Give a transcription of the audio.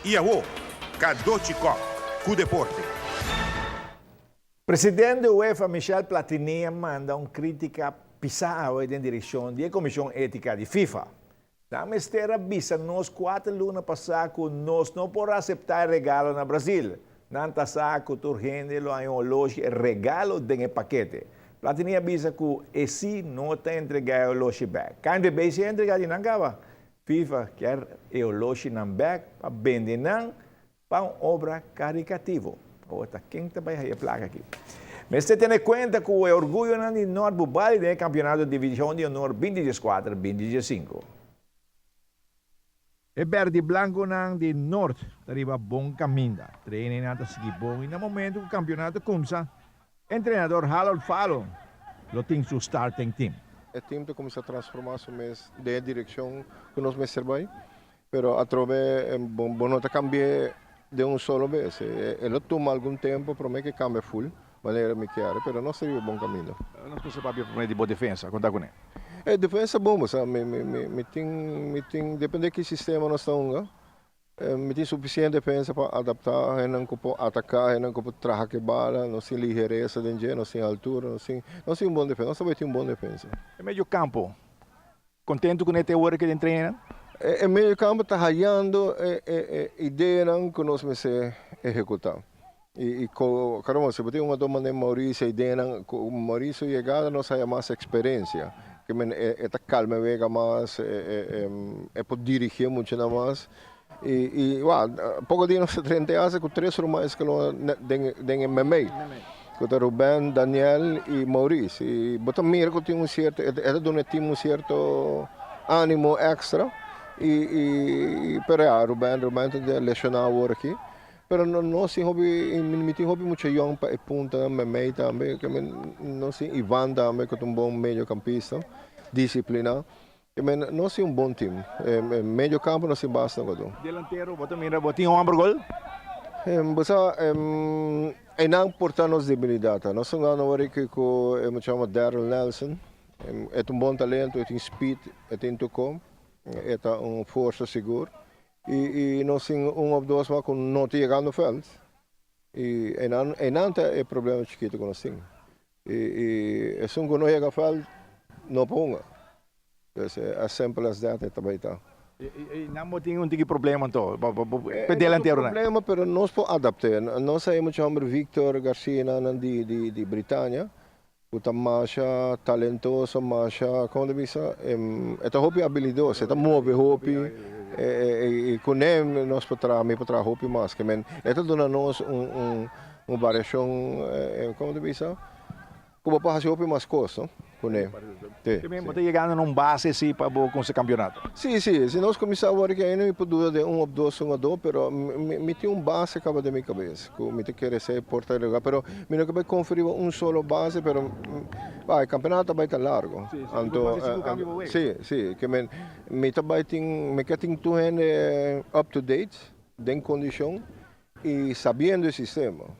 Y awo, Cadochi Kock cu deporte. Presidente UEFA Michel Platini a manda un critica pisa awe den direccion di e Comision Etica di FIFA. Nan mester a bisa nos 4 luna pasa cu nos no por acepta e regalo na Brasil. Nan ta sa cu tur hende lo haya un oloshi regalo den e pakete. Platini a bisa cu e si no ta entrega e oloshi back. KNVB si a entrega di nan caba. FIFA kier e oloshi nan back pa bende nan pa un obra caritativo. Ota, ken ta bay haya placa aki? Mester tene cuenta cu e orguyo nan di Noord Bubali den campeonato di Division di Honor 2014-2015. E berde blanco nan di Noord riba bon caminda. Training nan ta sigui bon y na momento cu e campeonato cuminsa, entrenador Harold Fallon lo tin su starting team. E team ta cuminsa transforma su mes den direccion cu nos mester bay, pero atrobe bon, bon no ta cambia di un solo bes. E ta tuma algun tempo pa mi cu cambia full, manera mi kier, pero nos ta bon caminda. Nos por papia prome di bo defensa, con ta cu ne. E defensa bon, sabi, mi tin, depende di ki sistema nos ta hunga. Mi tin suficiente defensa pa adapta, nan cu ataca, nan cu traha cu bala, nos tin liheresa den, nos tin altura, nos tin un bon defensa, nos tambe tin un bon defensa. E medio campo, contento cu e ora cu e traina? E medio campo ta hayando e idea cu nos mester ehecuta. Y caramba, si tin un doma di Mauricio, idea cu Mauricio yegada nos haya mas experiencia. Cu men e ta calma wega mas, e por dirigi mucho mas. Y well, poco dia nos 30 aña cu tres ruman cu den MMA. Cu ta Ruben, Daniel y Mauricio. Y bo ta mira cu tin un cierto, e duna team un cierto animo extra. Y pero ja, Ruben ta lesiona awor aki. Pero no, nos tin hopi, mi tin hopi mucho young pa e punta, mei tambe, cu nos tin Ivan tambe, cu ta un bon mediocampista, disciplina. Cu nos tin un bon team. Medio campo nos tin basta cu. Delantero, bo ta mira, bo tin un amber gol? Bo e no importa nos debilidad. Nos ta awor cu mi yama Daryl Nelson. E un bon talento, e tin speed, e tin toco, e ta un forsa sigur. Y nos tin un of dos mas cu no ta yegando veld. Y no e problema chikito cu nos tin. Y esun cu no yega veld, no por hunga. Dus as simple as that tambe ta. Y no tin un tiki problema anto, pa delantero, ne? Problema, pero nos por adapta. Nos tin mucho homber Victor Garcia di Britania, cu ta mas talentoso, mas, con ta bisa, e ta hopi habilidoso, e ta move hopi, y cu ne nos por traha, mi por traha hopi mas, cu men, e ta duna nos un variacion, con ta bisa, cu por haci hopi mas cos, no? Cu ne. Si, bo ta yegando na un base si pa bo cu e campeonato. Si. Si nos cuminsa awor cu ainda mi por duda di un of dos, un of dos, pero mi tin un base caba den mi cabes, cu mi kier ser por ta lugar, pero mi no kier confia un solo base, pero e campeonato bay ta largo. Anto, si, cu mi tambe tin, mi kier tin tur hende up to date, den condicion y sabiendo e sistema.